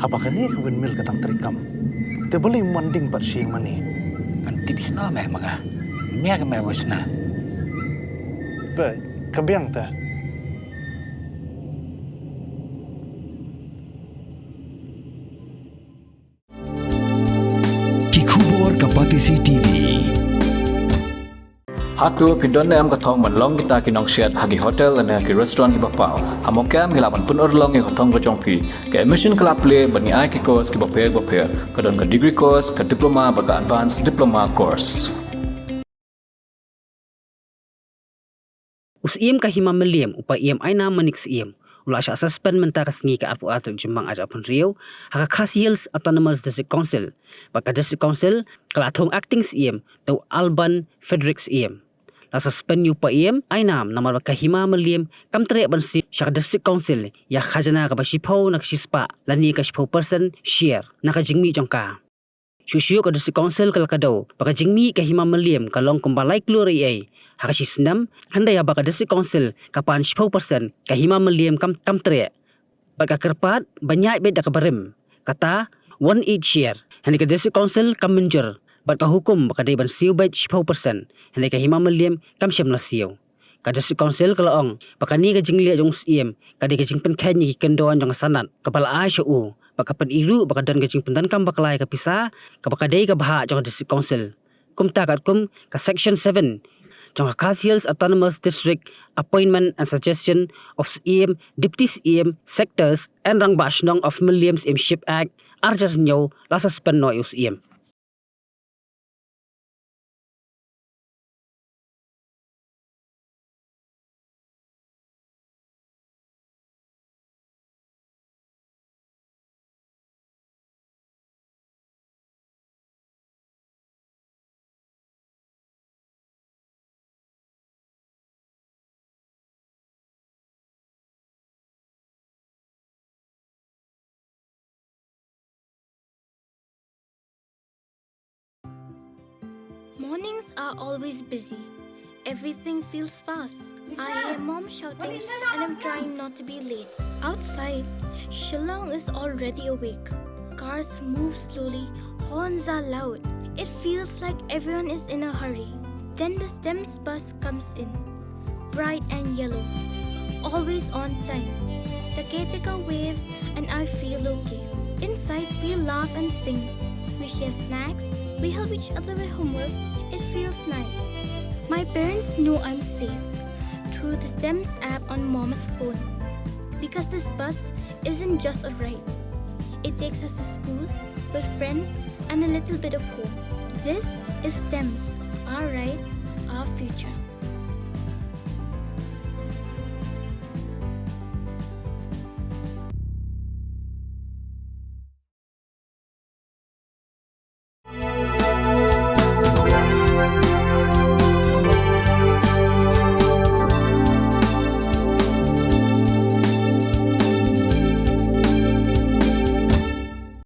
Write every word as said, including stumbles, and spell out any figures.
Haba kane ka windmill ka dang treikam, te balei ym wan ding pat sha ïing mane? Kan tip shano me ma nga. Mia ka me wis na. Ba ka biang te. Ki khubor ka Batesi T V. Hato phi don ne em ka thong ban long kita ki nongsiat ha ki hotel lane ha ki restaurant kiba paw? Ha Mawkyrwat ngi lah ban pynurlong ïa ka thong ka jong phi. Ka admission ka la plie bad ngi ai ki course kiba pher bapher. Ka don ka degree course, ka diploma bad ka advanced diploma course. U Syiem ka Hima Mylliem, u Paiem Ainam Manik Syiem, u la shah suspend mynta ka sngi ka arphew ar tarik Jymmang arhajar arphew hynriew ha ka Khasi Hills Autonomous District Council. Bad ka District Council ka la thung acting Syiem da u Alban Frederick Syiem. La suspend ïa u Paiem Ainam namar ba ka Hima Mylliem kam treh ban siew sha ka District Council ïa ka khajna kaba shiphew na ka shispah lane ka shiphew percent share na ka jingmih jong ka. Shuh shuh ka District Council ka la kdew ba ka jingmih ka Hima Mylliem ka long kumba lai klur ei ei ha ka shi snem, hynrei haba ka District Council ka pan shiphew percent, ka Hima Mylliem kam, kam treh. Bad ka kyrpad ban ïaid beit da ka barim, kata one eight share. Hynrei ka District Council kam mynjur bad ka hukum ba ka dei ban siew beit shiphew percent, hynrei ka Hima Mylliem kam shym la siew. Ka District Council ka la ong ba kane ka jingleh jong u Syiem ka dei ka jingpynkheiñ ïa ki kyndon jong ka sanad kaba la ai sha u, bad ka pyni ruh ba ka don ka jingpyndonkam bakla ïa ka pisa kaba ka dei ka bhah jong ka District Council. Kumta katkum ka Section seven jong ka Khasi Hills Autonomous District Appointment and Suggestion of Syiem, Deputy Syiem, Sectors and Rangbah Shnong of Mylliem Syiemship Act arhajar hynñiew, la suspend noh ïa u Syiem. Mornings are always busy. Everything feels fast. I hear mom shouting and I'm trying not to be late. Outside, Shillong is already awake. Cars move slowly, horns are loud. It feels like everyone is in a hurry. Then the STEMS bus comes in. Bright and yellow, always on time. The caretaker waves and I feel okay. Inside, we laugh and sing. We share snacks. We help each other with homework. It feels nice. My parents know I'm safe through the STEMS app on Mom's phone. Because this bus isn't just a ride. It takes us to school, with friends, and a little bit of home. This is STEMS, our ride, our future.